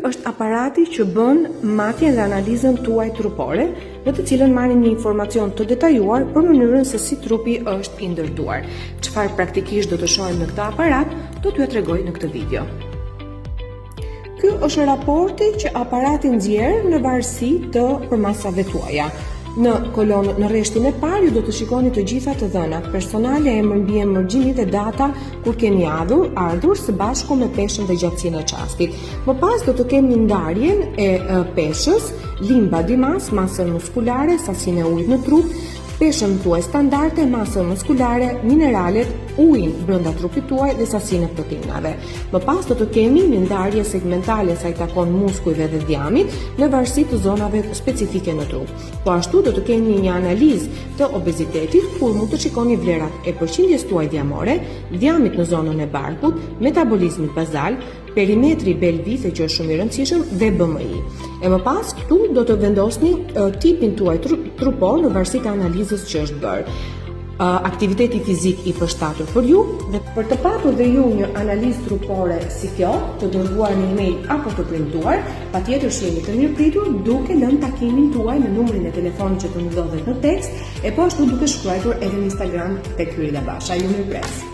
është aparati që bën matjen dhe analizën tuaj trupore, në të cilën marrim një informacion të detajuar për mënyrën se si trupi është i ndërtuar. Çfarë praktikisht do të shohim në këtë aparat, do t'jua tregoj në këtë video. Ky është raporti që aparati nxjerr në varësi të përmasave tuaja. Në kolonë në rreshtin e parë ju do të shikoni të gjitha të dhënat personale, emër, mbiemër, gjini dhe data kur keni ardhur, ardhur së bashku me peshën dhe gjatësinë e çastit. Më pas do të kemi ndarjen e peshës, lean body mass, masën muskulare, sasinë e ujit në trup, peshën tuaj standarde, masën muskulare, mineralet, ujin brenda trupit tuaj dhe sasinë e proteinave. Më pas do të kemi një ndarje segmentale sa i takon muskujve dhe dhjamit në varësi të zonave specifike në trup. Po ashtu do të kemi një analizë të obezitetit kur mund të shikoni vlerat e përqindjes tuaj dhjamore, dhjamit në zonën e barkut, metabolizmit bazal, perimetri bel vithe që është shumë i rëndësishëm dhe BMI. E më pas këtu do të vendosni tipin tuaj trupor në varësi të analizës që është bërë. Aktiviteti fizik i përshtatur për ju dhe për të patur dhe ju një analizë trupore si kjo, të dërguar në email apo të printuar, patjetër që jeni të mirëpritur duke lënë takimin tuaj në numrin e telefonit që të ndodhet në tekst, e po ashtu duke shkruar edhe në Instagram tek Hyrida Basha. Ju mirëpres.